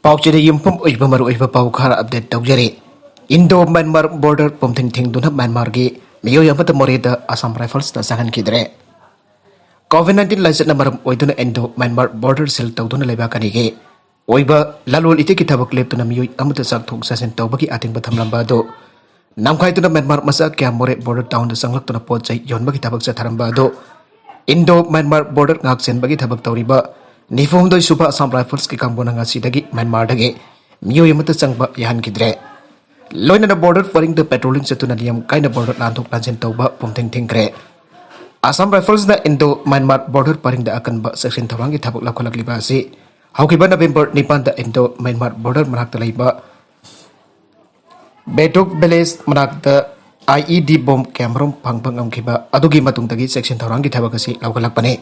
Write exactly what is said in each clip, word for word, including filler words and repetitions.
ꯄꯥꯎꯆꯦꯗ ꯌꯨꯝꯐꯝ ꯑꯣꯏꯕ ꯃꯔꯨꯑꯣꯏꯕ ꯄꯥꯎ ꯈꯔ ꯑꯞꯗꯦꯠ ꯇꯧꯖꯔꯤ꯫ ꯏꯟꯗꯣ ꯃ꯭ꯌꯥꯟꯃꯥꯔ ꯕꯣꯔꯗꯔ ꯄꯨꯝꯊꯤꯡ ꯊꯤꯡꯗꯨꯅ ꯃ꯭ꯌꯥꯟꯃꯥꯔꯒꯤ ꯃꯤꯑꯣꯏ ꯑꯃꯠꯇ ꯃꯣꯔꯦꯗ ꯑꯁꯥꯝ ꯔꯥꯏꯐꯜꯁꯅ ꯆꯪꯍꯟꯈꯤꯗ꯭ꯔꯦ꯫ ꯀꯣꯚꯤꯗ ꯅꯥꯏꯟꯇꯤꯟ ꯂꯥꯏꯆꯠꯅ ꯃꯔꯝ ꯑꯣꯏꯗꯨꯅ ꯏꯟꯗꯣ ꯃ꯭ꯌꯥꯟꯃꯥꯔ ꯕꯣꯔꯗꯔ ꯁꯤꯜ ꯇꯧꯗꯨꯅ ꯂꯩꯕꯥꯛ ꯑꯅꯤꯒꯤ ꯑꯣꯏꯕ ꯂꯂꯣꯟ ꯏꯇꯤꯛꯀꯤ ꯊꯕꯛ ꯂꯦꯞꯇꯨꯅ ꯃꯤꯑꯣꯏ ꯑꯃꯠꯇ ꯆꯠꯊꯣꯛ ꯆꯠꯁꯤꯟ ꯇꯧꯕꯒꯤ ꯑꯊꯤꯡꯕ ꯊꯝꯂꯝꯕ ꯑꯗꯨ ꯅꯝꯈꯥꯏꯗꯨꯅ ꯃ꯭ꯌꯥꯟꯃꯥꯔ ꯃꯆꯥ ꯀꯌꯥ ꯃꯣꯔꯦ ꯕꯣꯔꯗꯔ ꯇꯥꯎꯟꯗ ꯆꯪꯂꯛꯇꯨꯅ ꯄꯣꯠ ꯆꯩ ꯌꯣꯟꯕꯒꯤ ꯊꯕꯛ ꯆꯠꯊꯔꯝꯕ ꯑꯗꯨ ꯏꯟꯗꯣ ꯃ꯭ꯌꯥꯟꯃꯥꯔ ꯕꯣꯔꯗꯔ ꯉꯥꯛ ꯁꯦꯟꯕꯒꯤ ꯊꯕꯛ ꯇꯧꯔꯤꯕ ꯅꯤꯐꯨ ꯍꯨꯝꯗꯣꯏ ꯁꯨꯕ ꯑꯁꯥꯝ ꯔꯥꯏꯐꯜꯁꯀꯤ ꯀꯥꯡꯕꯨꯅ ꯉꯁꯤꯗꯒꯤ ꯃ꯭ꯌꯥꯟꯃꯥꯔꯗꯒꯤ ꯃꯤꯑꯣꯏ ꯑꯃꯠꯇ ꯆꯪꯕ ꯌꯥꯍꯟꯈꯤꯗ꯭ꯔꯦ꯫ ꯂꯣꯏꯅꯅ ꯕꯣꯔꯗꯔ ꯄꯔꯤꯡꯗ ꯄꯦꯇ꯭ꯔꯣꯂꯤꯡ ꯆꯠꯇꯨꯅ ꯅꯤꯌꯝ ꯀꯥꯏꯅ ꯕꯣꯔꯗꯔ ꯂꯥꯟꯊꯣꯛ ꯂꯥꯟꯁꯤꯟ ꯇꯧꯕ ꯄꯨꯝꯊꯤꯡ ꯊꯤꯡꯈ꯭ꯔꯦ꯫ ꯑꯁꯥꯝ ꯔꯥꯏꯐꯜꯁꯅ ꯏꯟꯗꯣ ꯃ꯭ꯌꯥꯟꯃꯥꯔ ꯕꯣꯔꯗꯔ ꯄꯔꯤꯡꯗ ꯑꯀꯟꯕ ꯆꯦꯛꯁꯤꯟ ꯊꯧꯔꯥꯡꯒꯤ ꯊꯕꯛ ꯂꯧꯈꯠꯂꯛꯂꯤꯕ ꯑꯁꯤ ꯍꯧꯈꯤꯕ ꯅꯕꯦꯝꯕꯔ ꯅꯤꯄꯥꯟꯗ ꯏꯟꯗꯣ ꯃ꯭ꯌꯥꯟꯃꯥꯔ ꯕꯣꯔꯗꯔ ꯃꯅꯥꯛꯇ ꯂꯩꯕ ꯕꯦꯇꯨꯛ ꯚꯤꯂꯦꯖ ꯃꯅꯥꯛꯇ ꯑꯥꯏ ꯏ ꯗꯤ ꯕꯣꯝ ꯀꯌꯥꯃꯔꯨꯝ ꯐꯪꯕ ꯉꯝꯈꯤꯕ ꯑꯗꯨꯒꯤ ꯃꯇꯨꯡꯗꯒꯤ ꯆꯦꯛꯁꯤꯟ ꯊꯧꯔꯥꯡꯒꯤ ꯊꯕꯛ ꯑꯁꯤ ꯂꯧꯈꯠꯂꯛꯄꯅꯤ꯫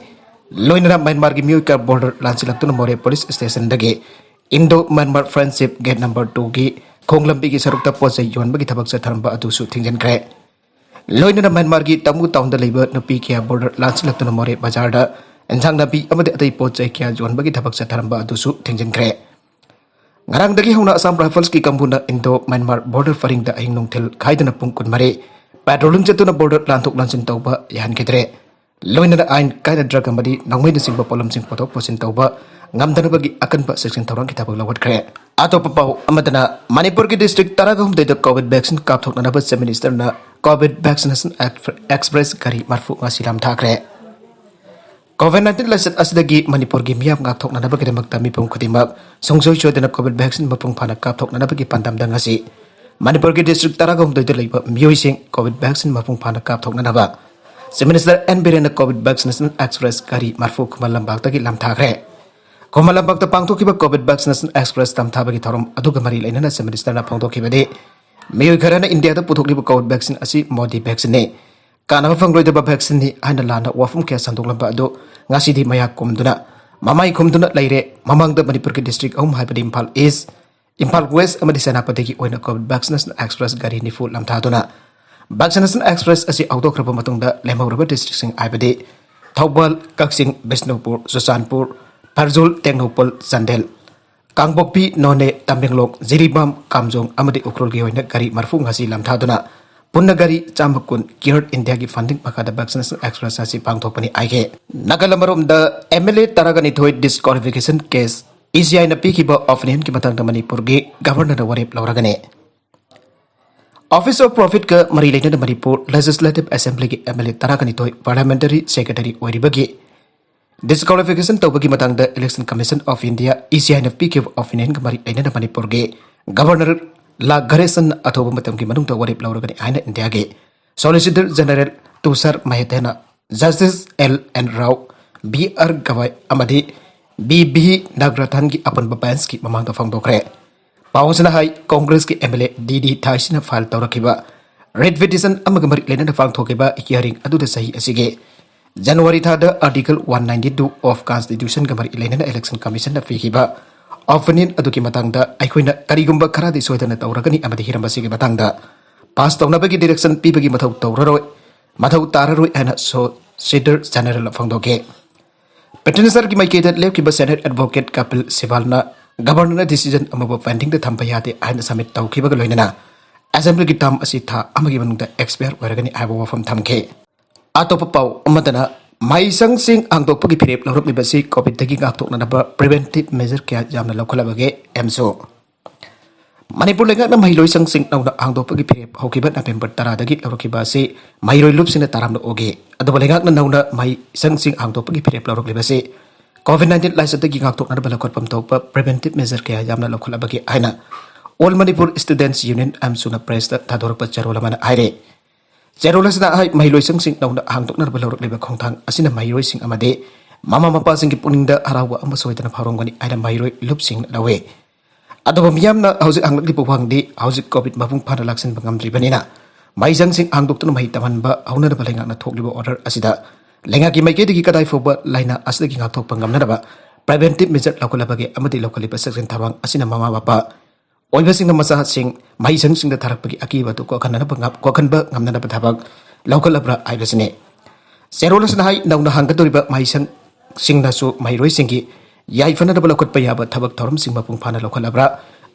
ꯂꯣꯏꯅꯅ ꯃ꯭ꯌꯥꯟꯃꯥꯔꯒꯤ ꯃꯤꯑꯣꯏ ꯀꯌꯥ ꯕꯣꯔꯗꯔ ꯂꯥꯟꯁꯤꯜꯂꯛꯇꯨꯅ ꯃꯣꯔꯦ ꯄꯨꯂꯤꯁ ꯁ꯭ꯇꯦꯁꯟꯗꯒꯤ Indo Myanmar friendship gate number ꯇꯨꯒꯤ ꯈꯣꯡ ꯂꯝꯕꯤꯒꯤ ꯁꯔꯨꯛꯇ ꯄꯣꯠ ꯆꯩ ꯌꯣꯟꯕꯒꯤ ꯊꯕꯛ ꯆꯠꯊꯔꯝꯕ ꯑꯗꯨꯁꯨ ꯊꯤꯡꯖꯤꯟꯈ꯭ꯔꯦ꯫ ꯂꯣꯏꯅꯅ ꯃ꯭ꯌꯥꯟꯃꯥꯔꯒꯤ ꯇꯃꯨ ꯇꯥꯎꯟꯗ ꯂꯩꯕ ꯅꯨꯄꯤ ꯀꯌꯥ ꯕꯣꯔꯗꯔ ꯂꯥꯟꯁꯤꯜꯂꯛꯇꯨꯅ ꯃꯣꯔꯦ ꯕꯖꯥꯔꯗ ꯏꯟꯁꯥꯡ ꯅꯥꯄꯤ ꯑꯃꯗꯤ ꯑꯇꯩ ꯄꯣꯠ ꯆꯩ ꯀꯌꯥ ꯌꯣꯟꯕꯒꯤ ꯊꯕꯛ ꯆꯠꯊꯔꯝꯕ ꯑꯗꯨꯁꯨ ꯊꯤꯡꯖꯤꯟꯈ꯭ꯔꯦ꯫ ꯉꯔꯥꯡꯗꯒꯤ ꯍꯧꯅ ꯑꯁꯥꯝ ꯔꯥꯏꯐꯜꯁꯀꯤ ꯀꯥꯡꯕꯨꯅ ꯏꯟꯗꯣ ꯃ꯭ꯌꯥꯟꯃꯥꯔ ꯕꯣꯔꯗꯔ ꯄꯔꯤꯡꯗ ꯑꯍꯤꯡ ꯅꯨꯡꯊꯤꯜ ꯈꯥꯏꯗꯅ ꯄꯨꯡ ꯀꯨꯟꯃꯔꯤ ꯄꯦꯇ꯭ꯔꯣꯂꯤꯡ ꯆꯠꯇꯨꯅ ꯕꯣꯔꯗꯔ ꯂꯥꯟꯊꯣꯛ ꯂꯥꯟꯁꯤꯟ ꯇꯧꯕ ꯌꯥꯍꯟꯈꯤꯗ꯭ꯔꯦ꯫ ꯂꯣꯏꯅꯅ ꯑꯥꯏꯟ ꯀꯥꯏꯅ ꯗ꯭ꯔꯒ ꯑꯃꯗꯤ ꯅꯣꯡꯃꯩꯅꯆꯤꯡꯕ ꯄꯣꯠꯂꯝꯁꯤꯡ ꯄꯨꯊꯣꯛ ꯄꯨꯁꯤꯟ ꯇꯧꯕ ꯉꯝꯗꯅꯕꯒꯤ ꯑꯀꯟꯕ ꯆꯦꯛꯁꯤꯟ ꯊꯧꯔꯥꯡꯒꯤ ꯊꯕꯛ ꯂꯧꯈꯠꯈ꯭ꯔꯦ꯫ ꯑꯇꯣꯞꯄ ꯄꯥꯎ ꯑꯃꯗꯅ, ꯃꯅꯤꯄꯨꯔꯒꯤ ꯗꯤꯁꯇ꯭ꯔꯤꯛ ꯇꯔꯥꯒ ꯍꯨꯝꯗꯣꯏꯗ ꯀꯣꯚꯤꯗ ꯚꯦꯛꯁꯤꯟ ꯀꯥꯞꯊꯣꯛꯅꯅꯕ ꯆꯤꯐ ꯃꯤꯅꯤꯁꯇꯔꯅ ꯀꯣꯚꯤꯗ ꯚꯦꯛꯁꯤꯅꯦꯁꯟ ꯑꯦꯛꯁꯄ꯭ꯔꯦꯁ ꯒꯥꯔꯤ ꯃꯔꯐꯨ ꯉꯁꯤ ꯂꯥꯝꯊꯥꯈ꯭ꯔꯦ꯫ ꯀꯣꯚꯤꯗ ꯅꯥꯏꯟꯇꯤꯟ ꯂꯥꯏꯆꯠ ꯑꯁꯤꯗꯒꯤ ꯃꯅꯤꯄꯨꯔꯒꯤ ꯃꯤꯌꯥꯝ ꯉꯥꯛꯊꯣꯛꯅꯅꯕꯒꯤꯗꯃꯛꯇ ꯃꯤꯄꯨꯝ ꯈꯨꯗꯤꯡꯃꯛ ꯁꯨꯡꯁꯣꯏ ꯁꯣꯏꯗꯅ ꯀꯣꯚꯤꯗ ꯚꯦꯛꯁꯤꯟ ꯃꯄꯨꯡ ꯐꯥꯅ ꯀꯥꯞꯊꯣꯛꯅꯅꯕꯒꯤ ꯄꯥꯟꯗꯝꯗ ꯉꯁꯤ ꯃꯅꯤꯄꯨꯔꯒꯤ ꯗꯤꯁꯇ꯭ꯔꯤꯛ ꯇꯔꯥꯒ ꯍꯨꯝꯗꯣꯏꯗ ꯂꯩꯕ ꯃꯤꯑꯣꯏꯁꯤꯡ ꯀꯣꯚꯤꯗ ꯚꯦꯛꯁꯤꯟ ꯃꯄꯨꯡ ꯐꯥꯅ ꯀꯥꯞꯊꯣꯛꯅꯅꯕ ꯆꯤꯐ ꯃꯤꯅꯤꯁꯇꯔ ꯑꯦꯟ ꯕꯤꯔꯦꯟꯅ ꯀꯣꯚꯤꯗ ꯚꯦꯛꯁꯤꯅꯦꯁꯟ ꯑꯦꯛꯁꯄ꯭ꯔꯦꯁ ꯒꯥꯔꯤ ꯃꯔꯐꯨ ꯈꯨꯃꯟ ꯂꯝꯄꯥꯛꯇꯒꯤ ꯂꯥꯝꯊꯥꯈ꯭ꯔꯦ꯫ ꯈꯨꯃꯟ ꯂꯝꯄꯥꯛꯇ ꯄꯥꯡꯊꯣꯛꯈꯤꯕ ꯀꯣꯚꯤꯗ ꯚꯦꯛꯁꯤꯅꯦꯁꯟ ꯑꯦꯛꯁꯄ꯭ꯔꯦꯁ ꯂꯥꯝꯊꯥꯕꯒꯤ ꯊꯧꯔꯝ ꯑꯗꯨꯒ ꯃꯔꯤ ꯂꯩꯅꯅ ꯆꯤꯐ ꯃꯤꯅꯤꯁꯇꯔꯅ ꯐꯣꯡꯗꯣꯛꯈꯤꯕꯗꯤ, ꯃꯤꯑꯣꯏ ꯈꯔꯅ ꯏꯟꯗꯤꯌꯥꯗ ꯄꯨꯊꯣꯛꯂꯤꯕ ꯀꯣꯚꯤꯗ ꯚꯦꯛꯁꯤꯟ ꯑꯁꯤ ꯃꯣꯗꯤ ꯚꯦꯛꯁꯤꯟꯅꯤ, ꯀꯥꯟꯅꯕ ꯐꯪꯂꯣꯏꯗꯕ ꯚꯦꯛꯁꯤꯟꯅꯤ ꯍꯥꯏꯅ ꯂꯥꯟꯅ ꯋꯥꯐꯝ ꯀꯌꯥ ꯁꯟꯗꯣꯛꯂꯝꯕ ꯑꯗꯨ ꯉꯁꯤꯗꯤ ꯃꯌꯥ ꯀꯨꯝꯗꯨꯅ, ꯃꯃꯥꯏ ꯈꯨꯝꯗꯨꯅ ꯂꯩꯔꯦ꯫ ꯃꯃꯥꯡꯗ ꯃꯅꯤꯄꯨꯔꯒꯤ ꯗꯤꯁꯇ꯭ꯔꯤꯛ ꯑꯍꯨꯝ ꯍꯥꯏꯕꯗꯤ ꯏꯝꯐꯥꯜ ꯏꯁ, ꯏꯝꯐꯥꯜ ꯋꯦꯁ ꯑꯃꯗꯤ ꯁꯦꯅꯥꯄꯇꯤꯒꯤ ꯑꯣꯏꯅ ꯀꯣꯚꯤꯗ ꯚꯦꯛꯁꯤꯅꯦꯁꯟ ꯑꯦꯛꯁꯄ꯭ꯔꯦꯁ ꯒꯥꯔꯤ ꯅꯤꯐꯨ ꯂꯥꯝꯊꯥꯗꯨꯅ ꯚꯦꯛꯁꯤꯅꯦꯁꯟ ꯑꯦꯛꯁꯄ꯭ꯔꯦꯁ ꯑꯁꯤ ꯍꯧꯗꯣꯛꯈ꯭ꯔꯕ ꯃꯇꯨꯡꯗ ꯂꯦꯝꯍꯧꯔꯕ ꯗꯤꯁꯇ꯭ꯔꯤꯛꯁꯤꯡ ꯍꯥꯏꯕꯗꯤ ꯊꯧꯕꯥꯜ, ꯀꯛꯆꯤꯡ, ꯕꯤꯁꯅꯨꯄꯨꯔ, ꯆꯨꯔꯆꯥꯟꯄꯨꯔ, ꯐꯦꯔꯖꯨꯜ, ꯇꯦꯡꯅꯧꯄꯜ, ꯆꯥꯟꯗꯦꯜ, ꯀꯥꯡꯄꯣꯛꯄꯤ, ꯅꯣꯅꯦ, ꯇꯃꯦꯡꯂꯣꯡ, ꯖꯤꯔꯤꯕꯥꯝ, ꯀꯥꯝꯖꯣꯡ ꯑꯃꯗꯤ ꯎꯈ꯭ꯔꯨꯜꯒꯤ ꯑꯣꯏꯅ ꯒꯥꯔꯤ ꯃꯔꯤꯐꯨ ꯉꯁꯤ ꯂꯝꯊꯥꯗꯨꯅ ꯄꯨꯟꯅ ꯒꯥꯔꯤ ꯆꯥꯝꯃ ꯀꯨꯟ Care India ꯒꯤ funding ꯃꯈꯥꯗ vaccination express ꯑꯁꯤ ꯄꯥꯡꯊꯣꯛꯄꯅꯤ ꯍꯥꯏꯈꯤ꯫ ꯅꯥꯀꯜ ꯑꯃꯔꯣꯝꯗ, M L A ꯇꯔꯥꯒ ꯅꯤꯊꯣꯏ disqualification case E C I ꯅ ꯄꯤꯈꯤꯕ opinion ꯒꯤ ꯃꯇꯥꯡꯗ ꯃꯅꯤꯄꯨꯔꯒꯤ Governor ꯅ ꯋꯥꯔꯦꯞ ꯂꯧꯔꯒꯅꯤ꯫ Office of Profit ꯀ ꯃꯔꯤ ꯂꯩꯅꯅ ꯃꯅꯤꯄꯨꯔ Legislative Assembly ꯒꯤ M L A ꯇꯔꯥꯒ ꯅꯤꯊꯣꯏ Parliamentary Secretary ꯑꯣꯏꯔꯤꯕꯒꯤ disqualification ꯇꯧꯕꯒꯤ ꯃꯇꯥꯡꯗ Election Commission of India, E C I ꯅ ꯄꯤꯈꯤꯕ opinion ꯒ ꯃꯔꯤ ꯂꯩꯅꯅ ꯃꯅꯤꯄꯨꯔꯒꯤ Governor ꯂꯥ ꯘꯔꯦꯁꯟꯅ ꯑꯊꯨꯕ ꯃꯇꯝꯒꯤ ꯃꯅꯨꯡꯗ ꯋꯥꯔꯦꯞ ꯂꯧꯔꯒꯅꯤ ꯍꯥꯏꯅ India ꯒꯤ Solicitor General ꯇꯨꯁꯥꯔ ꯃꯦꯍꯇꯥꯅ Justice L N Rao, B R Gavai ꯑꯃꯗꯤ B V Nagarotne ꯒꯤ ꯑꯄꯨꯟꯕ bench ꯀꯤ ꯃꯃꯥꯡꯗ ꯐꯣꯡꯗꯣꯛꯈ꯭ꯔꯦ꯫ ꯄꯥꯎ ꯑꯁꯤꯅ ꯍꯥꯏ, Congress ꯀꯤ M L A D D ꯊꯥꯏꯁꯤꯅ file ꯇꯧꯔꯛꯈꯤꯕ writ petition ꯑꯃꯒ ꯃꯔꯤ ꯂꯩꯅꯅ ꯄꯥꯡꯊꯣꯛꯈꯤꯕ hearing ꯑꯗꯨꯗ ꯆꯍꯤ ꯑꯁꯤꯒꯤ January ꯊꯥꯗ Article one ninety two of Constitution ꯒ ꯃꯔꯤ ꯂꯩꯅꯅ Election Commission ꯅ ꯄꯤꯈꯤꯕ opinion ꯑꯗꯨꯒꯤ ꯃꯇꯥꯡꯗ ꯑꯩꯈꯣꯏꯅ ꯀꯔꯤꯒꯨꯝꯕ ꯈꯔꯗꯤ ꯁꯣꯏꯗꯅ ꯇꯧꯔꯒꯅꯤ ꯑꯃꯗꯤ ꯍꯤꯔꯝ ꯑꯁꯤꯒꯤ ꯃꯇꯥꯡꯗ pass ꯇꯧꯅꯕꯒꯤ direction ꯄꯤꯕꯒꯤ ꯃꯊꯧ ꯇꯧꯔꯔꯣꯏ, ꯃꯊꯧ ꯇꯥꯔꯔꯣꯏ ꯍꯥꯏꯅ Solicitor General ꯅ ꯐꯣꯡꯗꯣꯛꯈꯤ꯫ Petitioner ꯒꯤ ꯃꯥꯏꯀꯩꯗ ꯂꯦꯞꯈꯤꯕ Senior Advocate Kapil Sibal ꯅ Governor ꯅ decision ꯑꯃꯕꯨ pending ꯗ ꯊꯝꯕ ꯌꯥꯗꯦ ꯍꯥꯏꯅ submit ꯇꯧꯈꯤꯕꯒ ꯂꯣꯏꯅꯅ Assembly ꯒꯤ term ꯑꯁꯤ ꯊꯥ ꯑꯃꯒꯤ ꯃꯅꯨꯡꯗ expire ꯑꯣꯏꯔꯒꯅꯤ ꯍꯥꯏꯕ ꯋꯥꯐꯝ ꯊꯝꯈꯤ꯫ ꯑꯇꯣꯞꯄ ꯄꯥꯎ ꯑꯃꯗꯅ, ꯃꯍꯩꯁꯪꯁꯤꯡ ꯍꯥꯡꯗꯣꯛꯄꯒꯤ ꯐꯤꯔꯦꯞ ꯂꯧꯔꯛꯂꯤꯕꯁꯤ COVID ꯗꯒꯤ ꯉꯥꯛꯊꯣꯛꯅꯅꯕ preventive measure ꯀꯌꯥ ꯌꯥꯝꯅ ꯂꯧꯈꯠꯂꯕꯒꯦ? ꯑꯦꯝꯁꯨ꯫ ꯃꯅꯤꯄꯨꯔ ꯂꯩꯉꯥꯛꯅ ꯃꯍꯩꯂꯣꯏꯁꯪꯁꯤꯡ ꯅꯧꯅ ꯍꯥꯡꯗꯣꯛꯄꯒꯤ ꯐꯤꯔꯦꯞ ꯍꯧꯈꯤꯕ November ꯇꯔꯥꯗꯒꯤ ꯂꯧꯔꯛꯈꯤꯕ ꯑꯁꯤ ꯃꯍꯩꯔꯣꯏ ꯂꯨꯞꯁꯤꯡꯅ ꯇꯔꯥꯝꯅ ꯑꯣꯛꯏ꯫ ꯑꯗꯨꯕꯨ ꯂꯩꯉꯥꯛꯅ ꯅꯧꯅ ꯃꯍꯩꯁꯪꯁꯤꯡ ꯍꯥꯡꯗꯣꯛꯄꯒꯤ ꯐꯤꯔꯦꯞ ꯂꯧꯔꯛꯂꯤꯕꯁꯤ COVID nineteen ꯂꯥꯏꯆꯠꯇꯒꯤ ꯉꯥꯛꯊꯣꯛꯅꯅꯕ ꯂꯧꯈꯠꯐꯝ ꯊꯣꯛꯄ preventive measure ꯀꯌꯥ ꯌꯥꯝꯅ ꯂꯧꯈꯠꯂꯕꯒꯦ ꯍꯥꯏꯅ All Manipur Students Union, ꯑꯦꯝꯁꯨꯅ press ꯇ ꯊꯥꯗꯣꯔꯛꯄ ꯆꯦꯔꯣꯜ ꯑꯃꯅ ꯍꯥꯏꯔꯤ꯫ ꯆꯦꯔꯣꯜ ꯑꯁꯤꯅ ꯍꯥꯏ, ꯃꯍꯩꯂꯣꯏꯁꯪꯁꯤꯡ ꯅꯧꯅ ꯍꯥꯡꯗꯣꯛꯅꯅꯕ ꯂꯧꯔꯛꯂꯤꯕ ꯈꯣꯡꯊꯥꯡ ꯑꯁꯤꯅ ꯃꯍꯩꯔꯣꯏꯁꯤꯡ ꯑꯃꯗꯤ ꯃꯃꯥ ꯃꯄꯥꯁꯤꯡꯒꯤ ꯄꯨꯛꯅꯤꯡꯗ ꯍꯔꯥꯎꯕ ꯑꯃ ꯁꯣꯏꯗꯅ ꯐꯥꯎꯔꯝꯒꯅꯤ ꯍꯥꯏꯅ ꯃꯍꯩꯔꯣꯏ ꯂꯨꯞꯁꯤꯡꯅ ꯂꯧꯏ꯫ ꯑꯗꯨꯕꯨ ꯃꯤꯌꯥꯝꯅ ꯍꯧꯖꯤꯛ ꯍꯪꯂꯛꯂꯤꯕ ꯋꯥꯍꯪꯗꯤ, ꯍꯧꯖꯤꯛ COVID ꯃꯄꯨꯡ ꯐꯥꯅ ꯂꯥꯛꯁꯤꯟꯕ ꯉꯝꯗ꯭ꯔꯤꯕꯅꯤꯅ ꯃꯍꯩꯁꯪꯁꯤꯡ ꯍꯥꯡꯗꯣꯛꯇꯨꯅ ꯃꯍꯩ ꯇꯝꯍꯟꯕ ꯍꯧꯅꯅꯕ ꯂꯩꯉꯥꯛꯅ ꯊꯣꯛꯂꯤꯕ order ꯑꯁꯤꯗ ꯂꯩꯉꯥꯛꯀꯤ ꯃꯥꯏꯀꯩꯗꯒꯤ ꯀꯗꯥꯏ ꯐꯥꯎꯕ ꯂꯥꯏꯅꯥ ꯑꯁꯤꯗꯒꯤ ꯉꯥꯛꯊꯣꯛꯄ ꯉꯝꯅꯅꯕ preventive measure ꯂꯧꯈꯠꯂꯕꯒꯦ ꯑꯃꯗꯤ ꯂꯧꯈꯠꯂꯤꯕ ꯆꯦꯛꯁꯤꯟ ꯊꯧꯔꯥꯡ ꯑꯁꯤꯅ ꯃꯃꯥ ꯃꯄꯥ ꯑꯣꯏꯕꯁꯤꯡꯅ ꯃꯆꯥꯁꯤꯡ ꯃꯍꯩꯁꯪꯁꯤꯡꯗ ꯊꯥꯔꯛꯄꯒꯤ ꯑꯀꯤꯕ ꯑꯗꯨ ꯀꯣꯛꯍꯟꯅꯕ ꯉꯝ-, ꯀꯣꯛꯍꯟꯕ ꯉꯝꯅꯅꯕ ꯊꯕꯛ ꯂꯧꯈꯠꯂꯕ꯭ꯔꯥ ꯍꯥꯏꯕꯁꯤꯅꯤ꯫ ꯆꯦꯔꯣꯜ ꯑꯁꯤꯅ ꯍꯥꯏ, ꯅꯧꯅ ꯍꯥꯡꯒꯗꯧꯔꯤꯕ ꯃꯍꯩꯁꯪꯁꯤꯡꯅꯁꯨ ꯃꯍꯩꯔꯣꯏꯁꯤꯡꯒꯤ ꯌꯥꯏꯐꯅꯅꯕ ꯂꯧꯈꯠꯄ ꯌꯥꯕ ꯊꯕꯛ ꯊꯧꯔꯝꯁꯤꯡ ꯃꯄꯨꯡ ꯐꯥꯅ ꯂꯧꯈꯠꯂꯕ꯭ꯔꯥ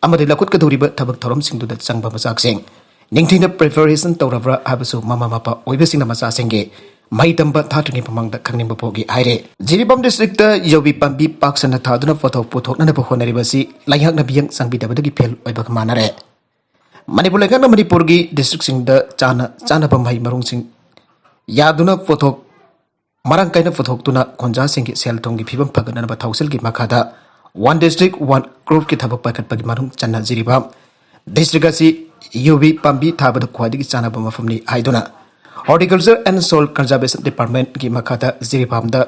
ꯑꯃꯗꯤ ꯂꯧꯈꯠꯀꯗꯧꯔꯤꯕ ꯊꯕꯛ ꯊꯧꯔꯝꯁꯤꯡꯗꯨꯗ ꯆꯪꯕ ꯃꯆꯥꯛꯁꯤꯡ ꯅꯤꯡꯊꯤꯅ preparation ꯇꯧꯔꯕ꯭ꯔꯥ ꯍꯥꯏꯕꯁꯨ ꯃꯃꯥ ꯃꯄꯥ ꯑꯣꯏꯕꯁꯤꯡꯅ ꯃꯆꯥꯁꯤꯡꯒꯤ ꯃꯍꯩ ꯇꯝꯕ ꯊꯥꯗ꯭ꯔꯤꯉꯩ ꯃꯃꯥꯡꯗ ꯈꯪꯅꯤꯡꯕ ꯄꯣꯛꯏ ꯍꯥꯏꯔꯦ꯫ ꯖꯤꯔꯤꯕꯥꯝ district ꯇ ꯌꯨꯕꯤ ꯄꯥꯝꯕꯤ ꯄꯥꯛ ꯁꯟꯅ ꯊꯥꯗꯨꯅ ꯄꯣꯠꯊꯣꯛ ꯄꯨꯊꯣꯛꯅꯅꯕ ꯍꯣꯠꯅꯔꯤꯕ ꯑꯁꯤ ꯂꯩꯉꯥꯛꯅ ꯃꯤꯠꯌꯦꯡ ꯆꯪꯕꯤꯗꯕꯗꯒꯤ ꯐꯦꯜ ꯑꯣꯏꯕꯒ ꯃꯥꯟꯅꯔꯦ꯫ ꯃꯅꯤꯄꯨꯔ ꯂꯩꯉꯥꯛꯅ ꯃꯅꯤꯄꯨꯔꯒꯤ district ꯁꯤꯡꯗ ꯆꯥꯅ ꯆꯥꯅꯕ ꯃꯍꯩ ꯃꯔꯣꯡꯁꯤꯡ ꯌꯥꯗꯨꯅ ꯄꯣꯠꯊꯣꯛ ꯃꯔꯥꯡ ꯀꯥꯏꯅ ꯄꯨꯊꯣꯛꯇꯨꯅ ꯈꯨꯟꯖꯥꯁꯤꯡꯒꯤ ꯁꯦꯜ ꯊꯨꯝꯒꯤ ꯐꯤꯕꯝ ꯐꯒꯠꯅꯅꯕ ꯊꯧꯁꯤꯜꯒꯤ ꯃꯈꯥꯗ One District One Crop ꯀꯤ ꯊꯕꯛ ꯄꯥꯏꯈꯠꯄꯒꯤ ꯃꯅꯨꯡ ꯆꯟꯅ ꯖꯤꯔꯤꯕꯥꯝ district ꯑꯁꯤ ꯌꯨꯕꯤ ꯄꯥꯝꯕꯤ ꯊꯥꯕꯗ ꯈ꯭ꯋꯥꯏꯗꯒꯤ ꯆꯥꯟꯅꯕ ꯃꯐꯝꯅꯤ ꯍꯥꯏꯗꯨꯅ Horticulture and Soil Conservation Department ꯀꯤ ꯃꯈꯥꯗ ꯖꯤꯔꯤꯕꯥꯝꯗ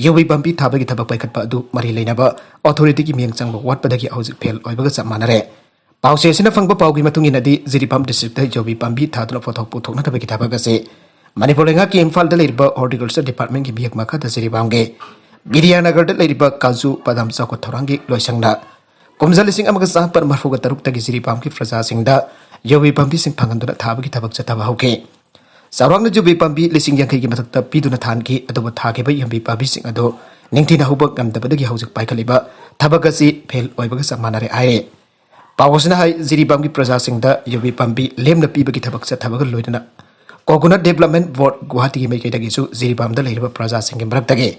ꯌꯨꯕꯤ ꯄꯥꯝꯕꯤ ꯊꯥꯕꯒꯤ ꯊꯕꯛ ꯄꯥꯏꯈꯠꯄ ꯑꯗꯨ ꯃꯔꯤ ꯂꯩꯅꯕ authority ꯒꯤ ꯃꯤꯠꯌꯦꯡ ꯆꯪꯕ ꯋꯥꯠꯄꯗꯒꯤ ꯍꯧꯖꯤꯛ ꯐꯦꯜ ꯑꯣꯏꯕꯒ ꯆꯞ ꯃꯥꯟꯅꯔꯦ꯫ ꯄꯥꯎꯆꯦ ꯑꯁꯤꯅ ꯐꯪꯕ ꯄꯥꯎꯒꯤ ꯃꯇꯨꯡ ꯏꯟꯅꯗꯤ, ꯖꯤꯔꯤꯕꯥꯝ district ꯇ ꯌꯨꯕꯤ ꯄꯥꯝꯕꯤ ꯊꯥꯗꯨꯅ ꯄꯣꯠꯊꯣꯛ ꯄꯨꯊꯣꯛꯅꯅꯕꯒꯤ ꯊꯕꯛ ꯑꯁꯤ ꯃꯅꯤꯄꯨꯔ ꯂꯩꯉꯥꯛꯀꯤ ꯏꯝꯐꯥꯜꯗ ꯂꯩꯔꯤꯕ Horticulture Department ꯀꯤ ꯃꯤꯍꯛ ꯃꯈꯥꯗ ꯖꯤꯔꯤꯕꯥꯝꯒꯤ ꯕꯤꯗ꯭ꯌꯥꯅꯒꯔꯗ ꯂꯩꯔꯤꯕ ꯀꯥꯖꯨ ꯕꯗꯥꯝ ꯆꯥꯎꯈꯠ ꯊꯧꯔꯥꯡꯒꯤ ꯂꯣꯏꯁꯪꯅ ꯀꯨꯝꯖꯥ ꯂꯤꯁꯤꯡ ꯑꯃꯒ ꯆꯥꯃꯥꯄꯟ ꯃꯔꯐꯨꯒ ꯇꯔꯨꯛꯇꯒꯤ ꯖꯤꯔꯤꯕꯥꯝꯒꯤ ꯄ꯭ꯔꯖꯥꯁꯤꯡꯗ ꯌꯨꯕꯤ ꯄꯥꯝꯕꯤꯁꯤꯡ ꯐꯪꯍꯟꯗꯨꯅ ꯊꯥꯕꯒꯤ ꯊꯕꯛ ꯆꯠꯊꯕ ꯍꯧꯈꯤ꯫ ꯆꯥꯎꯔꯥꯛꯅ ꯌꯨꯕꯤ ꯄꯥꯝꯕꯤ ꯂꯤꯁꯤꯡ ꯌꯥꯡꯈꯩꯒꯤ ꯃꯊꯛꯇ ꯄꯤꯗꯨꯅ ꯊꯥꯍꯟꯈꯤ, ꯑꯗꯨꯕꯨ ꯊꯥꯈꯤꯕ ꯌꯨꯕꯤ ꯄꯥꯝꯕꯤꯁꯤꯡ ꯑꯗꯨ ꯅꯤꯡꯊꯤꯅ ꯍꯧꯕ ꯉꯝꯗꯕꯗꯒꯤ ꯍꯧꯖꯤꯛ ꯄꯥꯏꯈꯠꯂꯤꯕ ꯊꯕꯛ ꯑꯁꯤ ꯐꯦꯜ ꯑꯣꯏꯕꯒ ꯆꯞ ꯃꯥꯟꯅꯔꯦ ꯍꯥꯏꯔꯤ꯫ ꯄꯥꯎ ꯑꯁꯤꯅ ꯍꯥꯏ, ꯖꯤꯔꯤꯕꯥꯝꯒꯤ ꯄ꯭ꯔꯖꯥꯁꯤꯡꯗ ꯌꯨꯕꯤ ꯄꯥꯝꯕꯤ ꯂꯦꯝꯅ ꯄꯤꯕꯒꯤ ꯊꯕꯛ ꯆꯠꯊꯕꯒ ꯂꯣꯏꯅꯅ Coconut Development Board ꯒꯨꯋꯥꯍꯥꯇꯤꯒꯤ ꯃꯥꯏꯀꯩꯗꯒꯤꯁꯨ ꯖꯤꯔꯤꯕꯥꯝꯗ ꯂꯩꯔꯤꯕ ꯄ꯭ꯔꯖꯥꯁꯤꯡꯒꯤ ꯃꯔꯛꯇꯒꯤ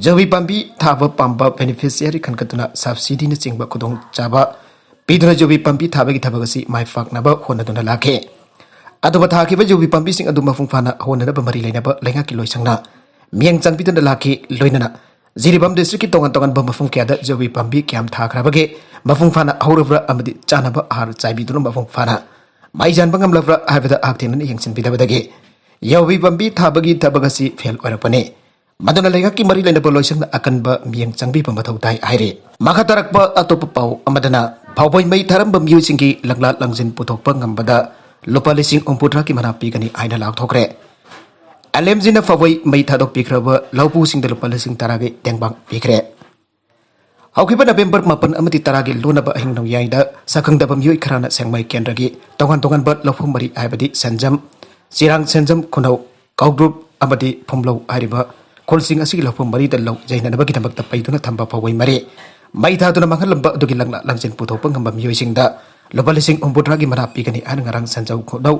ꯌꯨꯕꯤ ꯄꯥꯝꯕꯤ ꯊꯥꯕ ꯄꯥꯝꯕ beneficiary ꯈꯟꯒꯠꯇꯨꯅ subsidy ꯅꯆꯤꯡꯕ ꯈꯨꯗꯣꯡꯆꯥꯕ ꯄꯤꯗꯨꯅ ꯌꯨꯕꯤ ꯄꯥꯝꯕꯤ ꯊꯥꯕꯒꯤ ꯊꯕꯛ ꯑꯁꯤ ꯃꯥꯏ ꯄꯥꯛꯅꯕ ꯍꯣꯠꯅꯗꯨꯅ ꯂꯥꯛꯈꯤ꯫ ꯑꯗꯨꯕꯨ ꯊꯥꯈꯤꯕ ꯌꯨꯕꯤ ꯄꯥꯝꯕꯤꯁꯤꯡ ꯑꯗꯨ ꯃꯄꯨꯡ ꯐꯥꯅ ꯍꯧꯍꯟꯅꯅꯕ ꯃꯔꯤ ꯂꯩꯅꯕ ꯂꯩꯉꯥꯛꯀꯤ ꯂꯣꯏꯁꯪꯅ ꯃꯤꯠꯌꯦꯡ ꯆꯪꯕꯤꯗꯨꯅ ꯂꯥꯛꯈꯤ꯫ ꯂꯣꯏꯅꯅ ꯖꯤꯔꯤꯕꯥꯝ district ꯀꯤ ꯇꯣꯉꯥꯟ ꯇꯣꯉꯥꯟꯕ ꯃꯐꯝ ꯀꯌꯥꯗ ꯌꯨꯕꯤ ꯄꯥꯝꯕꯤ ꯀꯌꯥꯝ ꯊꯥꯈ꯭ꯔꯕꯒꯦ, ꯃꯄꯨꯡ ꯐꯥꯅ ꯍꯧꯔꯕ꯭ꯔꯥ ꯑꯃꯗꯤ ꯆꯥꯅꯕ ꯑꯍꯥꯔ ꯆꯥꯏꯕꯤꯗꯨꯅ ꯃꯄꯨꯡ ꯐꯥꯅ ꯃꯩ ꯆꯥꯟꯕ ꯉꯝꯂꯕ꯭ꯔꯥ ꯍꯥꯏꯕꯗ ꯍꯛꯊꯦꯡꯅꯅ ꯌꯦꯡꯁꯤꯟꯕꯤꯗꯕꯗꯒꯤ ꯌꯨꯕꯤ ꯄꯥꯝꯕꯤ ꯊꯥꯕꯒꯤ ꯊꯕꯛ ꯑꯁꯤ ꯐꯦꯜ ꯑꯣꯏꯔꯛꯄꯅꯤ꯫ ꯃꯗꯨꯅ ꯂꯩꯉꯥꯛꯀꯤ ꯃꯔꯤ ꯂꯩꯅꯕ ꯂꯣꯏꯁꯪꯅ ꯑꯀꯟꯕ ꯃꯤꯠꯌꯦꯡ ꯆꯪꯕꯤꯕ ꯃꯊꯧ ꯇꯥꯏ ꯍꯥꯏꯔꯤ꯫ ꯃꯈꯥ ꯇꯥꯔꯛꯄ ꯑꯇꯣꯞꯄ ꯄꯥꯎ ꯑꯃꯗꯅ, ꯐꯥꯎꯕꯩ ꯃꯩ ꯊꯥꯔꯝꯕ ꯃꯤꯑꯣꯏꯁꯤꯡꯒꯤ ꯂꯪꯂꯥ ꯂꯪꯖꯤꯟ ꯄꯨꯊꯣꯛꯄ ꯉꯝꯕꯗ ꯂꯨꯄꯥ ꯂꯤꯁꯤꯡ ꯍꯨꯝꯐꯨꯇꯔꯥꯒꯤ ꯃꯅꯥ ꯄꯤꯒꯅꯤ ꯍꯥꯏꯅ ꯂꯥꯎꯊꯣꯛꯈ꯭ꯔꯦ꯫ ꯑꯦꯜ ꯑꯦꯝ ꯖꯤꯅ ꯐꯥꯎꯕꯩ ꯃꯩ ꯊꯥꯗꯣꯛꯄꯤꯈ꯭ꯔꯕ ꯂꯧꯄꯨꯁꯤꯡꯗ ꯂꯨꯄꯥ ꯂꯤꯁꯤꯡ ꯇꯔꯥꯒꯤ ꯇꯦꯡꯕꯥꯡ ꯄꯤꯈ꯭ꯔꯦ꯫ ꯍꯧꯈꯤꯕ ꯅꯕꯦꯝꯕꯔ ꯃꯥꯄꯟ ꯑꯃꯗꯤ ꯇꯔꯥꯒꯤ ꯂꯣꯟꯅꯕ ꯑꯍꯤꯡ ꯅꯣꯡꯌꯥꯏꯗ ꯁꯛꯈꯪꯗꯕ ꯃꯤꯑꯣꯏ ꯈꯔꯅ ꯁꯦꯡꯃꯥꯏ ꯀꯦꯟꯗ꯭ꯔꯒꯤ ꯇꯣꯉꯥꯟ ꯇꯣꯉꯥꯟꯕ ꯂꯧꯐꯝ ꯃꯔꯤ ꯍꯥꯏꯕꯗꯤ ꯁꯦꯟꯖꯝ, ꯆꯤꯔꯥꯡ ꯁꯦꯟꯖꯝ ꯈꯨꯅꯧ, ꯀꯧꯗ꯭ꯔꯨꯞ ꯑꯃꯗꯤ ꯐꯨꯝꯂꯧ ꯍꯥꯏꯔꯤꯕ ꯈꯨꯜꯁꯤꯡ ꯑꯁꯤꯒꯤ ꯂꯧꯐꯝ ꯃꯔꯤꯗ ꯂꯧ ꯌꯩꯅꯅꯕꯒꯤꯗꯃꯛꯇ ꯄꯩꯗꯨꯅ ꯊꯝꯕ ꯐꯧꯕꯩ ꯃꯔꯤ ꯃꯩ ꯊꯥꯗꯨꯅ ꯃꯥꯡꯍꯜꯂꯝꯕ ꯑꯗꯨꯒꯤ ꯂꯪꯂꯥ ꯂꯪꯁꯤꯟ ꯄꯨꯊꯣꯛꯄ ꯉꯝꯕ ꯃꯤꯑꯣꯏꯁꯤꯡꯗ ꯂꯨꯄꯥ ꯂꯤꯁꯤꯡ ꯍꯨꯝꯐꯨꯇꯔꯥꯒꯤ ꯃꯅꯥ ꯄꯤꯒꯅꯤ ꯍꯥꯏꯅ ꯉꯔꯥꯡ ꯁꯦꯟꯖꯝ ꯈꯨꯅꯧ,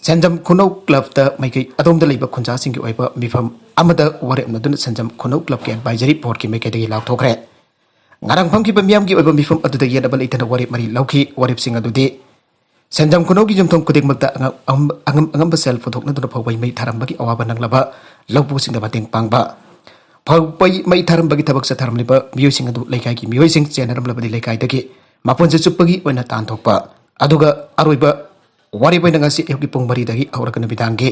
ꯁꯦꯟꯖꯝ ꯈꯨꯅꯧ ꯀ꯭ꯂꯕꯇ ꯃꯥꯏꯀꯩ ꯑꯗꯣꯝꯗ ꯂꯩꯕ ꯈꯨꯟꯖꯥꯁꯤꯡꯒꯤ ꯑꯣꯏꯕ ꯃꯤꯐꯝ ꯑꯃꯗ ꯋꯥꯔꯦꯞꯅꯗꯨꯅ ꯁꯦꯟꯖꯝ ꯈꯨꯅꯧ ꯀ꯭ꯂꯕꯀꯤ ꯑꯦꯗꯚꯥꯏꯖꯔꯤ ꯕꯣꯔꯗꯀꯤ ꯃꯥꯏꯀꯩꯗꯒꯤ ꯂꯥꯎꯊꯣꯛꯈ꯭ꯔꯦ꯫ ꯉꯔꯥꯡ ꯐꯝꯈꯤꯕ ꯃꯤꯌꯥꯝꯒꯤ ꯑꯣꯏꯕ ꯃꯤꯐꯝ ꯑꯗꯨꯗ ꯌꯦꯠꯅꯕ ꯂꯩꯇꯅ ꯋꯥꯔꯦꯞ ꯃꯔꯤ ꯂꯧꯈꯤ꯫ ꯋꯥꯔꯦꯞꯁꯤꯡ ꯑꯗꯨꯗꯤ ꯁꯦꯟꯖꯝ ꯈꯨꯅꯧꯒꯤ ꯌꯨꯝꯊꯣꯡ ꯈꯨꯗꯤꯡꯃꯛꯇ ꯑꯉꯝ-, ꯑꯉꯝ-, ꯑꯉꯝ-, ꯑꯉꯝꯕ ꯁꯦꯜ ꯄꯨꯊꯣꯛꯅꯗꯨꯅ ꯐꯧꯕꯩ ꯃꯩ ꯊꯥꯔꯝꯕꯒꯤ ꯑꯋꯥꯕ ꯅꯪꯂꯕ ꯂꯧꯄꯨꯁꯤꯡꯗ ꯃꯇꯦꯡ ꯄꯥꯡꯕ, ꯐꯧꯕꯩ ꯃꯩ ꯊꯥꯔꯝꯕꯒꯤ ꯊꯕꯛ ꯆꯠꯊꯔꯝꯂꯤꯕ ꯃꯤꯑꯣꯏꯁꯤꯡ ꯑꯗꯨ ꯂꯩꯀꯥꯏꯒꯤ ꯃꯤꯑꯣꯏꯁꯤꯡ ꯆꯦꯟꯅꯔꯝꯂꯕꯗꯤ ꯂꯩꯀꯥꯏꯗꯒꯤ ꯃꯄꯨꯟꯁꯤ ꯆꯨꯞꯄꯒꯤ ꯑꯣꯏꯅ ꯇꯥꯟꯊꯣꯛꯄ, ꯑꯗꯨꯒ ꯑꯔꯣꯏꯕ ꯋꯥꯔꯦꯞ ꯑꯣꯏꯅ ꯉꯁꯤ ꯑꯌꯨꯛꯀꯤ ꯄꯨꯡ ꯃꯔꯤꯗꯒꯤ ꯍꯧꯔꯒ ꯅꯨꯃꯤꯗꯥꯡꯒꯤ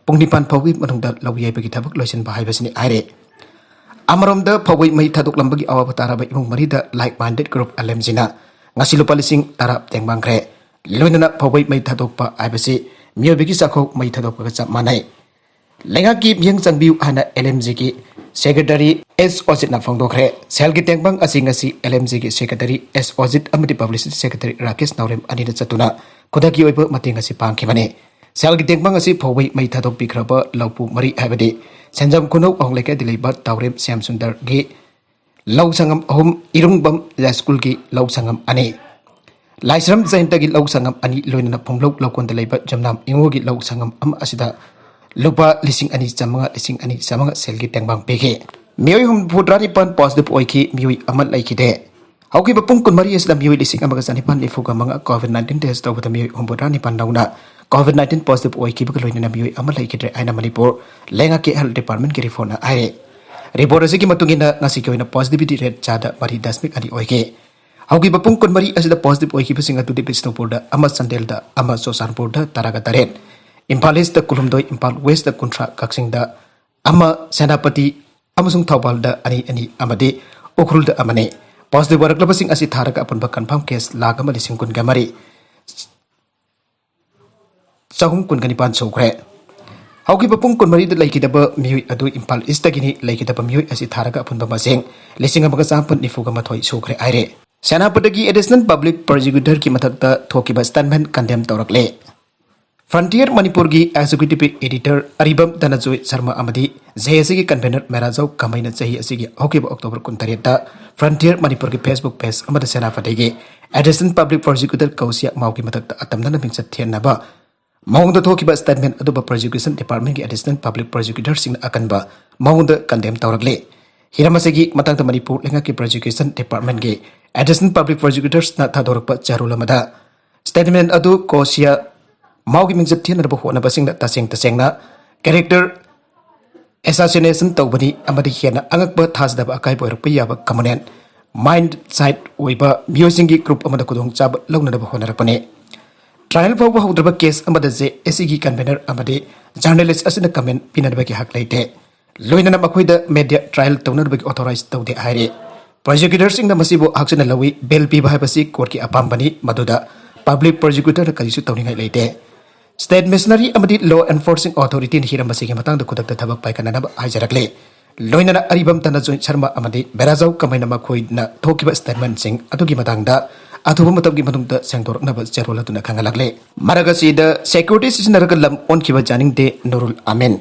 ꯄꯨꯡ ꯅꯤꯄꯥꯟ ꯐꯥꯎꯒꯤ ꯃꯅꯨꯡꯗ ꯂꯧ ꯌꯩꯕꯒꯤ ꯊꯕꯛ ꯂꯣꯏꯁꯤꯟꯕ ꯍꯥꯏꯕꯁꯤꯅꯤ ꯍꯥꯏꯔꯦ꯫ ꯑꯃꯔꯣꯝꯗ ꯐꯧꯕꯩ ꯃꯩ ꯊꯥꯗꯣꯛꯂꯝꯕꯒꯤ ꯑꯋꯥꯕ ꯇꯥꯔꯕ ꯏꯃꯨꯡ ꯃꯔꯤꯗ Like Minded Group L M ꯖꯤꯅ ꯉꯁꯤ ꯂꯨꯄꯥ ꯂꯤꯁꯤꯡ ꯇꯔꯥ ꯇꯦꯡꯕꯥꯡꯈ꯭ꯔꯦ꯫ ꯂꯣꯏꯅꯅ ꯐꯧꯕꯩ ꯃꯩ ꯊꯥꯗꯣꯛꯄ ꯍꯥꯏꯕꯁꯤ ꯃꯤꯑꯣꯏꯕꯒꯤ ꯆꯥꯛꯈꯥꯎ ꯃꯩ ꯊꯥꯗꯣꯛꯄꯒ ꯆꯞ ꯃꯥꯟꯅꯩ꯫ ꯂꯩꯉꯥꯛꯀꯤ ꯃꯤꯠꯌꯦꯡ ꯆꯪꯕꯤꯌꯨ ꯍꯥꯏꯅ ꯑꯦꯜ ꯑꯦꯝ ꯖꯤꯒꯤ ꯁꯦꯀ꯭ꯔꯦꯇꯔꯤ ꯑꯦꯁ ꯑꯣꯖꯤꯠꯅ ꯐꯣꯡꯗꯣꯛꯈ꯭ꯔꯦ꯫ ꯁꯦꯜꯒꯤ ꯇꯦꯡꯕꯥꯡ ꯑꯁꯤ ꯉꯁꯤ ꯑꯦꯜ ꯑꯦꯝ ꯖꯤꯒꯤ ꯁꯦꯀ꯭ꯔꯦꯇꯔꯤ ꯑꯦꯁ ꯑꯣꯖꯤꯠ ꯑꯃꯗꯤ ꯄꯕ꯭ꯂꯤꯁꯤꯇꯤ ꯁꯦꯀ꯭ꯔꯦꯇꯔꯤ ꯔꯥꯀꯦꯁ ꯅꯥꯎꯔꯦꯝ ꯑꯅꯤꯅ ꯆꯠꯇꯨꯅ ꯈꯨꯗꯛꯀꯤ ꯑꯣꯏꯕ ꯃꯇꯦꯡ ꯑꯁꯤ ꯄꯥꯡꯈꯤꯕꯅꯤ꯫ ꯁꯦꯜꯒꯤ ꯇꯦꯡꯕꯥꯡ ꯑꯁꯤ ꯐꯧꯕꯩ ꯃꯩ ꯊꯥꯗꯣꯛꯄꯤꯈ꯭ꯔꯕ ꯂꯧꯄꯨ ꯃꯔꯤ ꯍꯥꯏꯕꯗꯤ ꯁꯦꯟꯖꯝ ꯈꯨꯅꯧ ꯑꯍꯣꯡ ꯂꯩꯀꯥꯏꯗ ꯂꯩꯕ ꯇꯥꯎꯔꯦꯝ ꯁ꯭ꯌꯥꯝ ꯁꯨꯟꯗꯔꯒꯤ ꯂꯧ ꯁꯪꯉꯝ ꯑꯍꯨꯝ, ꯏꯔꯨꯡꯕꯝ ꯌꯥꯏꯁ꯭ꯀꯨꯜꯒꯤ ꯂꯧ ꯁꯪꯉꯝ ꯑꯅꯤ, ꯂꯥꯏꯁ꯭ꯔꯝ ꯖꯌꯟꯇꯒꯤ ꯂꯧ ꯁꯪꯉꯝ ꯑꯅꯤ, ꯂꯣꯏꯅꯅ ꯐꯨꯝꯂꯧ ꯂꯧꯀꯣꯟꯗ ꯂꯩꯕ ꯖꯝꯅꯥꯝ ꯏꯉꯣꯒꯤ ꯂꯧ ꯁꯪꯉꯝ ꯑꯃ ꯑꯁꯤꯗ ꯂꯨꯄꯥ ꯂꯤꯁꯤꯡ ꯑꯅꯤ ꯆꯥꯝꯃꯉꯥ, ꯂꯤꯁꯤꯡ ꯑꯅꯤ ꯆꯥꯝꯃꯉꯥ ꯁꯦꯜꯒꯤ ꯇꯦꯡꯕꯥꯡ ꯄꯤꯈꯤ꯫ ꯃꯤꯑꯣꯏ ꯍꯨꯝꯐꯨꯇꯔꯥ ꯅꯤꯄꯥꯟ positive ꯑꯣꯏꯈꯤ, ꯃꯤꯑꯣꯏ ꯑꯃ ꯂꯩꯈꯤꯗꯦ꯫ ꯍꯧꯈꯤꯕ ꯄꯨꯡ ꯀꯨꯟꯃꯔꯤ ꯑꯁꯤꯗ ꯃꯤꯑꯣꯏ ꯂꯤꯁꯤꯡ ꯑꯃꯒ ꯆꯅꯤꯄꯥꯟ ꯅꯤꯐꯨꯒ ꯃꯉꯥ COVID nineteen test ꯇꯧꯕꯗ ꯃꯤꯑꯣꯏ ꯍꯨꯝꯐꯨꯇꯔꯥ ꯅꯤꯄꯥꯟ ꯅꯧꯅ COVID nineteen positive ꯑꯣꯏꯈꯤꯕꯒ ꯂꯣꯏꯅꯅ ꯃꯤꯑꯣꯏ ꯑꯃ ꯂꯩꯈꯤꯗ꯭ꯔꯦ ꯍꯥꯏꯅ ꯃꯅꯤꯄꯨꯔ ꯂꯩꯉꯥꯛꯀꯤ health department ꯀꯤ report ꯅ ꯍꯥꯏꯔꯦ꯫ Report ꯑꯁꯤꯒꯤ ꯃꯇꯨꯡ ꯏꯟꯅ ꯉꯁꯤꯒꯤ ꯑꯣꯏꯅ positivity rate ꯆꯥꯗ ꯃꯔꯤ ꯗꯁꯃꯤꯛ ꯑꯅꯤ ꯑꯣꯏꯈꯤ꯫ ꯍꯧꯈꯤꯕ ꯄꯨꯡ ꯀꯨꯟꯃꯔꯤ ꯑꯁꯤꯗ positive ꯑꯣꯏꯈꯤꯕꯁꯤꯡ ꯑꯗꯨꯗꯤ ꯕꯤꯁꯅꯨꯄꯨꯔꯗ ꯑꯃ, ꯆꯥꯟꯗꯦꯜꯗ ꯑꯃ, ꯆꯨꯔꯆꯥꯟꯄꯨꯔꯗ ꯇꯔꯥꯒ ꯇꯔꯦꯠ, ꯏꯝꯐꯥꯜ East ꯇ ꯀꯨꯟꯍꯨꯝꯗꯣꯏ, ꯏꯝꯐꯥꯜ West ꯇ ꯀꯨꯟꯊ꯭ꯔꯥ, ꯀꯛꯆꯤꯡꯗ ꯑꯃ, ꯁꯦꯅꯥꯄꯇꯤ ꯑꯃꯁꯨꯡ ꯊꯧꯕꯥꯜꯗ ꯑꯅꯤ ꯑꯅꯤ ꯑꯃꯗꯤ ꯎꯈ꯭ꯔꯨꯜꯗ ꯑꯃꯅꯤ꯫ Positive ꯑꯣꯏꯔꯛꯂꯕꯁꯤꯡ ꯑꯁꯤ ꯊꯥꯔꯒ ꯑꯄꯨꯟꯕ confirm case ꯂꯥꯈ ꯑꯃ ꯂꯤꯁꯤꯡ ꯀꯨꯟꯒ ꯃꯔꯤ, ꯆꯍꯨꯝ ꯀꯨꯟꯒ ꯅꯤꯄꯥꯟ ꯁꯨꯈ꯭ꯔꯦ꯫ ꯍꯧꯈꯤꯕ ꯄꯨꯡ ꯀꯨꯟꯃꯔꯤꯗ ꯂꯩꯈꯤꯗꯕ ꯃꯤꯑꯣꯏ ꯑꯗꯨ ꯏꯝꯐꯥꯜ East ꯇꯒꯤꯅꯤ꯫ ꯂꯩꯈꯤꯗꯕ ꯃꯤꯑꯣꯏ ꯑꯁꯤ ꯊꯥꯔꯒ ꯑꯄꯨꯟꯕ ꯃꯁꯤꯡ ꯂꯤꯁꯤꯡ ꯑꯃꯒ ꯆꯥꯃꯥꯄꯟ ꯅꯤꯐꯨꯒ ꯃꯥꯊꯣꯏ ꯁꯨꯈ꯭ꯔꯦ ꯍꯥꯏꯔꯦ꯫ ꯁꯦꯅꯥꯄꯇꯤꯒꯤ Additional Public Prosecutor ꯒꯤ ꯃꯊꯛꯇ ꯊꯣꯛꯈꯤꯕ statement condemn ꯇꯧꯔꯛꯂꯦ꯫ Frontier ꯃꯅꯤꯄꯨꯔꯒꯤ executive editor ꯑꯔꯤꯕꯝ ꯙꯅꯖꯣꯏ ꯁꯔꯃ ꯑꯃꯗꯤ ꯖꯦ ꯑꯦ ꯁꯤꯒꯤ convener ꯃꯦꯔꯥꯖꯧ ꯀꯃꯩꯅ ꯆꯍꯤ ꯑꯁꯤꯒꯤ ꯍꯧꯈꯤꯕ October ꯀꯨꯟꯇꯔꯦꯠꯇ Frontier ꯃꯅꯤꯄꯨꯔꯒꯤ Facebook page ꯑꯃꯗ ꯁꯦꯅꯥꯄꯇꯤꯒꯤ Assistant Public Prosecutor ꯀꯧꯁꯤꯌꯥ ꯃꯥꯎꯒꯤ ꯃꯊꯛꯇ ꯑꯇꯝꯅꯅ ꯃꯤꯡꯆꯠ ꯊꯤꯍꯟꯅꯕ ꯃꯑꯣꯡꯗ ꯊꯣꯛꯈꯤꯕ statement ꯑꯗꯨꯕꯨ Prosecution Departmentꯀꯤ Assistant Public Prosecutorꯁꯤꯡꯅ ꯑꯀꯟꯕ ꯃꯑꯣꯡꯗ condemn ꯇꯧꯔꯛꯂꯤ꯫ ꯍꯤꯔꯝ ꯑꯁꯤꯒꯤ ꯃꯇꯥꯡꯗ ꯃꯅꯤꯄꯨꯔ ꯂꯩꯉꯥꯛꯀꯤ Prosecution Departmentꯀꯤ Assistant Public Prosecutorsꯅ ꯊꯥꯗꯣꯔꯛꯄ ꯆꯦꯔꯣꯜ ꯑꯃꯗ statement ꯑꯗꯨ ꯀꯧꯁꯤꯌꯥ ꯃꯥꯎꯒꯤ ꯃꯤꯡꯆꯠ ꯊꯤꯍꯟꯅꯕ ꯍꯣꯠꯅꯕꯁꯤꯡꯗ ꯇꯁꯦꯡ ꯇꯁꯦꯡꯅ character assassination ꯇꯧꯕꯅꯤ ꯑꯃꯗꯤ ꯍꯦꯟꯅ ꯑꯉꯛꯄ ꯊꯥꯖꯗꯕ ꯑꯀꯥꯏꯕ ꯑꯣꯏꯔꯛꯄ ꯌꯥꯕ communal mindset ꯑꯣꯏꯕ ꯃꯤꯑꯣꯏꯁꯤꯡꯒꯤ group ꯑꯃꯗ ꯈꯨꯗꯣꯡꯆꯥꯕ ꯂꯧꯅꯅꯕ ꯍꯣꯠꯅꯔꯛꯄꯅꯤ꯫ Trial ꯐꯥꯎꯕ ꯍꯧꯗ꯭ꯔꯕ case ꯑꯃꯗ ꯖꯦ ꯑꯦ ꯁꯤꯒꯤ convener ꯑꯃꯗꯤ journalist ꯑꯁꯤꯅ comment ꯄꯤꯅꯅꯕꯒꯤ ꯍꯛ ꯂꯩꯇꯦ꯫ ꯂꯣꯏꯅꯅ ꯃꯈꯣꯏꯗ media trial ꯇꯧꯅꯅꯕꯒꯤ authorize ꯇꯧꯗꯦ ꯍꯥꯏꯔꯤ꯫ Prosecutorꯁꯤꯡꯅ ꯃꯁꯤꯕꯨ ꯍꯛꯆꯤꯟꯅ ꯂꯧꯏ, bail ꯄꯤꯕ ꯍꯥꯏꯕꯁꯤ courtꯀꯤ ꯑꯄꯥꯝꯕꯅꯤ, ꯃꯗꯨꯗ Public Prosecutorꯅ ꯀꯔꯤꯁꯨ ꯇꯧꯅꯤꯡꯉꯥꯏ ꯂꯩꯇꯦ꯫ State machinery ꯑꯃꯗꯤ law enforcing authorityꯅ ꯍꯤꯔꯝ ꯑꯁꯤꯒꯤ ꯃꯇꯥꯡꯗ ꯈꯨꯗꯛꯇ ꯊꯕꯛ ꯄꯥꯏꯈꯠꯅꯅꯕ ꯍꯥꯏꯖꯔꯛꯂꯤ꯫ ꯂꯣꯏꯅꯅ ꯑꯔꯤꯕꯝ ꯙꯅꯖꯣꯏ ꯁꯔꯃ ꯑꯃꯗꯤ ꯕꯦꯔꯥꯖꯥꯎ ꯀꯃꯩꯅ ꯃꯈꯣꯏꯅ ꯊꯣꯛꯈꯤꯕ statementꯁꯤꯡ ꯑꯗꯨꯒꯤ ꯃꯇꯥꯡꯗ ꯑꯊꯨꯕ ꯃꯇꯝꯒꯤ ꯃꯅꯨꯡꯗ ꯁꯦꯡꯗꯣꯔꯛꯅꯕ ꯆꯦꯔꯣꯜ ꯑꯗꯨꯅ ꯈꯪꯍꯜꯂꯛꯂꯤ꯫ ꯃꯔꯛ ꯑꯁꯤꯗ security ꯁꯤꯖꯤꯟꯅꯔꯒ ꯂꯝ ꯑꯣꯟꯈꯤꯕ ꯖꯥꯅꯤꯡꯗꯦ ꯅꯨꯔꯨꯜ ꯑꯃꯤꯟ꯫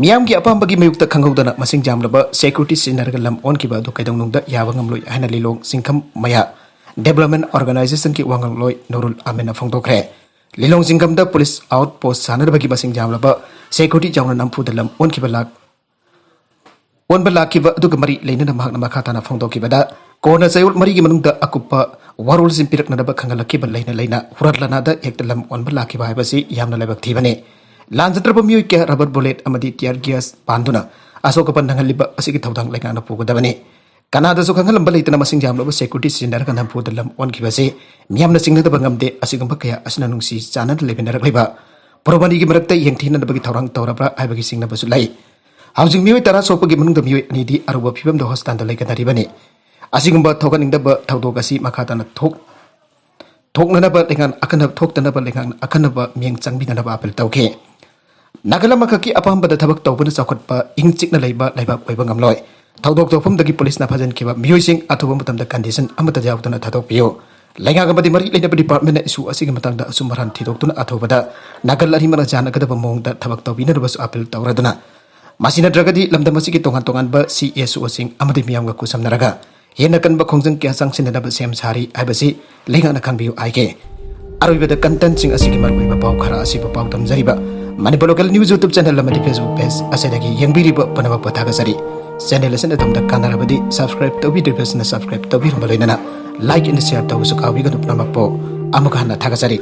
ꯃꯤꯌꯥꯝꯒꯤ ꯑꯄꯥꯝꯕꯒꯤ ꯃꯥꯌꯣꯛꯇ ꯈꯪꯍꯧꯗꯅ ꯃꯁꯤꯡ ꯌꯥꯝꯂꯕ security ꯁꯤꯖꯤꯟꯅꯔꯒ ꯂꯝ ꯑꯣꯟꯈꯤꯕ ꯑꯗꯨ ꯀꯩꯗꯧꯅꯨꯡꯗ ꯌꯥꯕ ꯉꯝꯂꯣꯏ ꯍꯥꯏꯅ ꯂꯤꯂꯣꯡ ꯆꯤꯡꯈꯝ ꯃꯌꯥ Development Organisationꯒꯤ ꯋꯥ ꯉꯥꯡꯂꯣꯏ ꯅꯨꯔꯨꯜ ꯑꯃꯤꯟꯅ ꯐꯣꯡꯗꯣꯛꯈ꯭ꯔꯦ꯫ ꯂꯤꯂꯣꯡ ꯆꯤꯡꯈꯝꯗ police outpost ꯁꯥꯟꯅꯅꯕꯒꯤ ꯃꯁꯤꯡ ꯌꯥꯝꯂꯕ security ꯌꯥꯎꯅ ꯅꯝꯐꯨꯗ ꯂꯝ ꯑꯣꯟꯈꯤꯕ ꯂꯥꯛ-, ꯑꯣꯟꯕ ꯂꯥꯛꯈꯤꯕ ꯑꯗꯨꯒ ꯃꯔꯤ ꯂꯩꯅꯅ ꯃꯍꯥꯛꯅ ꯃꯈꯥ ꯇꯥꯅ ꯐꯣꯡꯗꯣꯛꯈꯤꯕꯗ, ꯀꯣꯟꯅ ꯆꯌꯣꯜ ꯃꯔꯤꯒꯤ ꯃꯅꯨꯡꯗ ꯑꯀꯨꯞꯄ ꯋꯥꯔꯣꯜꯁꯤꯡ ꯄꯤꯔꯛꯅꯅꯕ ꯈꯪꯍꯜꯂꯛꯈꯤꯕ ꯂꯩꯅ ꯂꯩꯅ ꯍꯨꯔꯥꯟ ꯂꯥꯟꯅꯥꯗ ꯍꯦꯛꯇ ꯂꯝ ꯑꯣꯟꯕ ꯂꯥꯛꯈꯤꯕ ꯍꯥꯏꯕꯁꯤ ꯌꯥꯝꯅ ꯂꯥꯏꯕꯛ ꯊꯤꯕꯅꯤ꯫ ꯂꯥꯟꯖꯗ꯭ꯔꯕ ꯃꯤꯑꯣꯏ ꯀꯌꯥ rubber bullet ꯑꯃꯗꯤ tear gas ꯄꯥꯟꯗꯨꯅ ꯑꯁꯣꯛ ꯑꯄꯟ ꯅꯪꯍꯜꯂꯤꯕ ꯑꯁꯤꯒꯤ ꯊꯧꯗꯥꯡ ꯂꯩꯉꯥꯛꯅ ꯄꯨꯒꯗꯕꯅꯤ꯫ ꯀꯅꯥꯗꯁꯨ ꯈꯪꯍꯜꯂꯝꯕ ꯂꯩꯇꯅ ꯃꯁꯤꯡ ꯌꯥꯝꯂꯕ security ꯁꯤꯖꯤꯟꯅꯔꯒ ꯅꯝꯐꯨꯗ ꯂꯝ ꯑꯣꯟꯈꯤꯕ ꯑꯁꯤ ꯃꯤꯌꯥꯝꯅ ꯆꯤꯡꯅꯗꯕ ꯉꯝꯗꯦ꯫ ꯑꯁꯤꯒꯨꯝꯕ ꯀꯌꯥ ꯑꯁꯤꯅ ꯅꯨꯡꯁꯤ ꯆꯥꯟꯅꯅ ꯂꯩꯃꯤꯟꯅꯔꯛꯂꯤꯕ ꯄꯨꯔꯕꯅꯤꯒꯤ ꯃꯔꯛꯇ ꯌꯦꯡꯊꯤꯅꯅꯕꯒꯤ ꯊꯧꯔꯥꯡ ꯇꯧꯔꯕ꯭ꯔꯥ ꯍꯥꯏꯕꯒꯤ ꯆꯤꯡꯅꯕꯁꯨ ꯂꯩ꯫ ꯍꯧꯖꯤꯛ ꯃꯤꯑꯣꯏ ꯇꯔꯥ ꯁꯣꯛꯄꯒꯤ ꯃꯅꯨꯡꯗ ꯃꯤꯑꯣꯏ ꯑꯅꯤꯗꯤ ꯑꯔꯨꯕ ꯐꯤꯕꯝꯗ hospitalꯗ ꯂꯩꯒꯗꯔꯤꯕꯅꯤ꯫ ꯑꯁꯤꯒꯨꯝꯕ ꯊꯣꯛꯍꯟꯅꯤꯡꯗꯕ ꯊꯧꯗꯣꯛ ꯑꯁꯤ ꯃꯈꯥ ꯇꯥꯅ ꯊꯣꯛ-, ꯊꯣꯛꯅꯅꯕ ꯂꯩꯉꯥꯛꯅ ꯑꯈꯟꯅꯕ, ꯊꯣꯛꯇꯅꯕ ꯂꯩꯉꯥꯛꯅ ꯑꯈꯟꯅꯕ ꯃꯤꯠꯌꯦꯡ ꯆꯪꯕꯤꯅꯅꯕ appeal ꯇꯧꯈꯤ꯫ ꯅꯥꯒꯜ ꯑꯃꯈꯛꯀꯤ ꯑꯄꯥꯝꯕꯗ ꯊꯕꯛ ꯇꯧꯕꯅ ꯆꯥꯎꯈꯠꯄ, ꯏꯪ ꯆꯤꯛꯅ ꯂꯩꯕ ꯂꯩꯕꯥꯛ ꯑꯣꯏꯕ ꯉꯝꯂꯣꯏ꯫ ꯊꯧꯗꯣꯛ ꯊꯣꯛꯐꯝꯗꯒꯤ policeꯅ ꯐꯥꯖꯤꯟꯈꯤꯕ ꯃꯤꯑꯣꯏꯁꯤꯡ ꯑꯊꯨꯕ ꯃꯇꯝꯗ condition ꯑꯃꯠꯇ ꯌꯥꯎꯗꯅ ꯊꯥꯗꯣꯛꯄꯤꯌꯨ꯫ ꯂꯩꯉꯥꯛ ꯑꯃꯗꯤ ꯃꯔꯤ ꯂꯩꯅꯕ departmentꯅ issue ꯑꯁꯤꯒꯤ ꯃꯇꯥꯡꯗ ꯑꯆꯨꯝ ꯑꯔꯥꯟ ꯊꯤꯗꯣꯛꯇꯨꯅ ꯑꯊꯨꯕꯗ ꯅꯥꯒꯜ ꯑꯅꯤꯃꯛꯅ ꯌꯥꯅꯒꯗꯕ ꯃꯑꯣꯡꯗ ꯊꯕꯛ ꯇꯧꯕꯤꯅꯅꯕꯁꯨ appeal ꯇꯧꯔꯗꯨꯅ, ꯃꯁꯤ ꯅꯠꯇ꯭ꯔꯒꯗꯤ ꯂꯝꯗꯝ ꯑꯁꯤꯒꯤ ꯇꯣꯉꯥꯟ ꯇꯣꯉꯥꯟꯕ CSOꯁꯤꯡ ꯑꯃꯗꯤ ꯃꯤꯌꯥꯝꯒ ꯈꯨꯠꯁꯝꯅꯔꯒ ꯍꯦꯟꯅ ꯀꯟꯕ ꯈꯣꯡꯖꯪ ꯀꯌꯥ ꯆꯪꯁꯤꯟꯅꯅꯕ ꯁꯦꯝ ꯁꯥꯔꯤ ꯍꯥꯏꯕꯁꯤ ꯂꯩꯉꯥꯛꯅ ꯈꯪꯕꯤꯌꯨ ꯍꯥꯏꯒꯦ꯫ ꯑꯔꯣꯏꯕꯗ contentꯁꯤꯡ ꯑꯁꯤꯒꯤ ꯃꯔꯨꯑꯣꯏꯕ ꯄꯥꯎ ꯈꯔ ꯑꯁꯤꯕꯨ ꯄꯥꯎ ꯗꯝꯖꯔꯤꯕ Manipur Local News YouTube channel ꯑꯃꯗꯤ Facebook page ꯑꯁꯤꯗꯒꯤ ꯌꯦꯡꯕꯤꯔꯤꯕ ꯄꯨꯝꯅꯃꯛꯄꯨ ꯊꯥꯒꯠꯆꯔꯤ꯫ Channel ꯑꯁꯤꯅ ꯑꯗꯣꯝꯗ ꯀꯥꯟꯅꯔꯕꯗꯤ subscribe ꯇꯧꯕꯤꯗ꯭ꯔꯤꯕꯁꯤꯅ subscribe ꯇꯧꯕꯤꯔꯝꯕ ꯂꯣꯏꯅꯅ like and share ꯇꯧꯕꯁꯨ ꯀꯥꯎꯕꯤꯒꯅꯨ꯫ ꯄꯨꯝꯅꯃꯛꯄꯨ ꯑꯃꯨꯛ ꯍꯟꯅ ꯊꯥꯒꯠꯆꯔꯤ꯫